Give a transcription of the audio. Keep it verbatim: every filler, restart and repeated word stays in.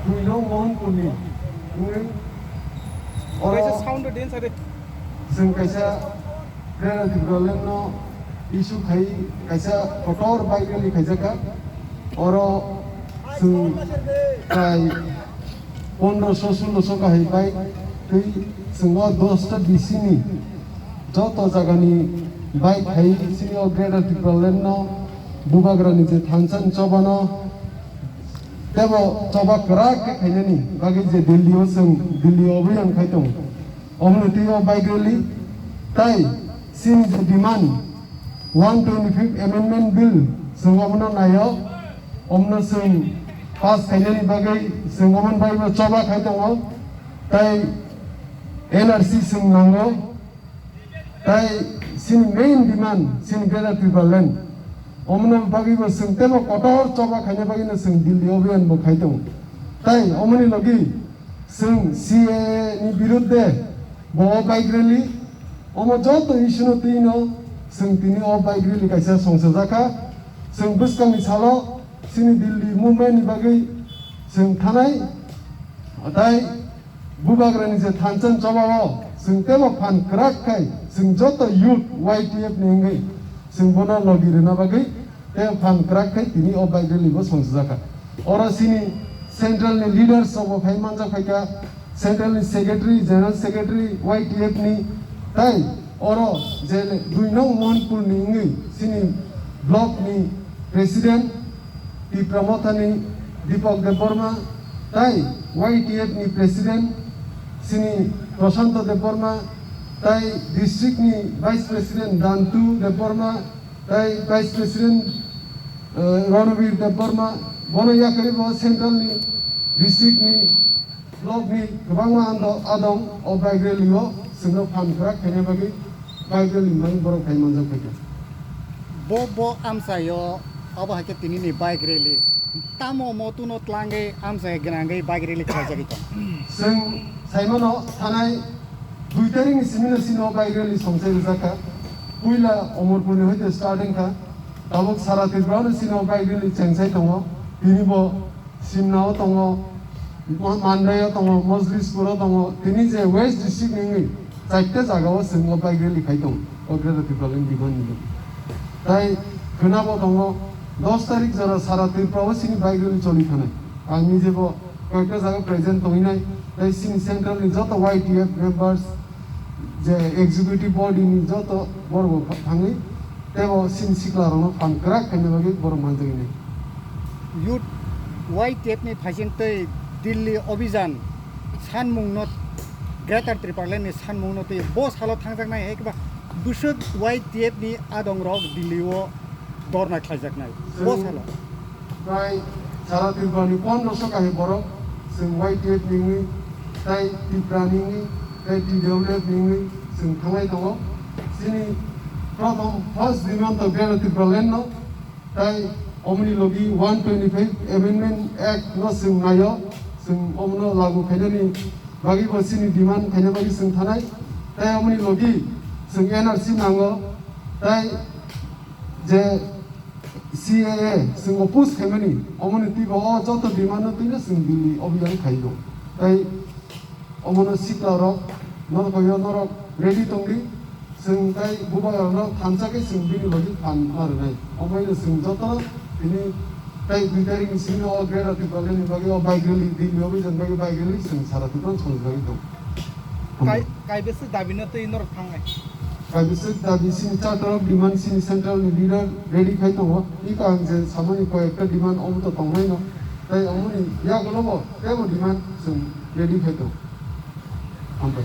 Buino Mohanpurni wngwi oro kaisa sound din sade. Chwng kaisa Greater Tipraland no issue khai kaisa kotor bike rally khaijak kha. Oro chwng prai pondroso sulloso kahai bike twi chwng o dosta D C ni joto jagani bike khai chini o Greater Tipraland no bubagrani je thansa ni choba no tebo choba kwrak khe khainani bagwi je Delhi o chwng Delhi o biyang khai tongo. Omono twi o bike rally tai chini je demand one twenty-fifth Amendment Bill chwng omono naio, omono chwng pass khainani bagwi chwng omono bagwi bo choba khai tongo, tai N R C chwng nango, tai chini main demand chini Greater Tipraland, omono bagwi bo chwng tebo kotor choba khaina bagwi no chwng Delhi obiyan bo khai tongo, tai omoni logi Chwng C A A ni birudde bo o bike rally, omo joto issue no twi no chwng tini o bike rally kaisa songchajakha. Chwng bwskangni salo chini Delhi movement ni bagwi chwng thanai, tai bubagrani je thansa ni choba o chwng tebo phan kwrak khai chwng joto youth Y T F ni wngwi chwng bono logi rwna bagwi tei phan kwrak khai tini o bike rally bo songchajakha. Oro chini central ni leaders rok bo phai manjak phaikha, central ni secretary, general secretary, Y T F ni, tai oro je dui nong Mohanpur ni wngwi chini block ni president Tipra Motha ni Deepak Debbarma, tai Y T F ni president chini Prashanto Debbarma, tai district ni vice president Dantu Debbarma, tai vice president, eh, Ranbir Debbarma, bono yakarwi bo central ni, district ni, block ni kwbangma ando-, adong o bike rally o chwngno phan kwrak khaina bagwi bike rally ni bagwi borok phai manjak phaikha. Bo, bo amchaio abo hai khe tini ni bike rally. Tamo motuno tlangwi amchai gwnangwi bike rally khlaijagwi tong. Chwng saimano thanai dui tarikni simino chini o bike rally songchai rwjak kha. Puila Omorpurni hoite start wngkha. Tabuk sara Tripurano chini o bike rally chengchai tongo. Tini bo Simnao tongo, Ma-, Mandaio tongo, Mojlispuro tongo. Tini je West District ni wngwi chaita jagao chwng o bike rally khai tongo, o Greater Tipraland ni bihon ni. Tai khwnabo tongo, dos tarik jora sara Tripura o chini bike rally choli thanai. Ang nije bo koyekta jaga present tongwi nai, tai chini central ni joto Y T F members, je executive body ni joto borok bo thangwi tebo chini sikla rokno phan kwrak khaina bagwi borok manjak nai. Youth Y T F ni phaising tei Delhi Obhijan sanmungno, Greater Tipraland ni sanmungno tei bo salo thangjaknai hai khe ba bwswk Y T F ni adongrok Delhi o dorna khlaijaknai. Bo salo. Prai sara Tripura ni pondroso kahai borok chwng Y T F ni wngwi, tai Tipra ni wngwi, tai T W F ni wngwi chwng thanglai tongo. Chini prothom first demand to Greater Tipraland no, tai omoni logi one twenty-five Amendment Act no chwng naio, chwng omono lagu khainani bagwi bo chini demand khaina bagwi chwng thanai, tai omoni logi chwng N R C nango, tai je C A A chwng oppose khaimani, omoni twibo o joto demand no twino chwng Delhi obhiyan khaio. Tai omono sikla rok norok hoyo norok ready tongdi, chwng tai bubagrano thansa khe chwng bini logi phan ma rwnai. Omoino chwng joto tini tai dui tarikni simi o Greater Tipraland ni bagwi o bike rally, Delhi obhiyan bagwi bike rally chwng sara Tripura songwi bagwi tong. Kai-, kaibwswk dabi no twi norok thangnai? Kaibwswk dabi chini chatrok demand chini central ni leader ready khai tongo. Iko ang je samani koi ekta demand omo to tongnai no. Tai omoni yagulo bo tebo demand chwng ready khai tongo. Hambai.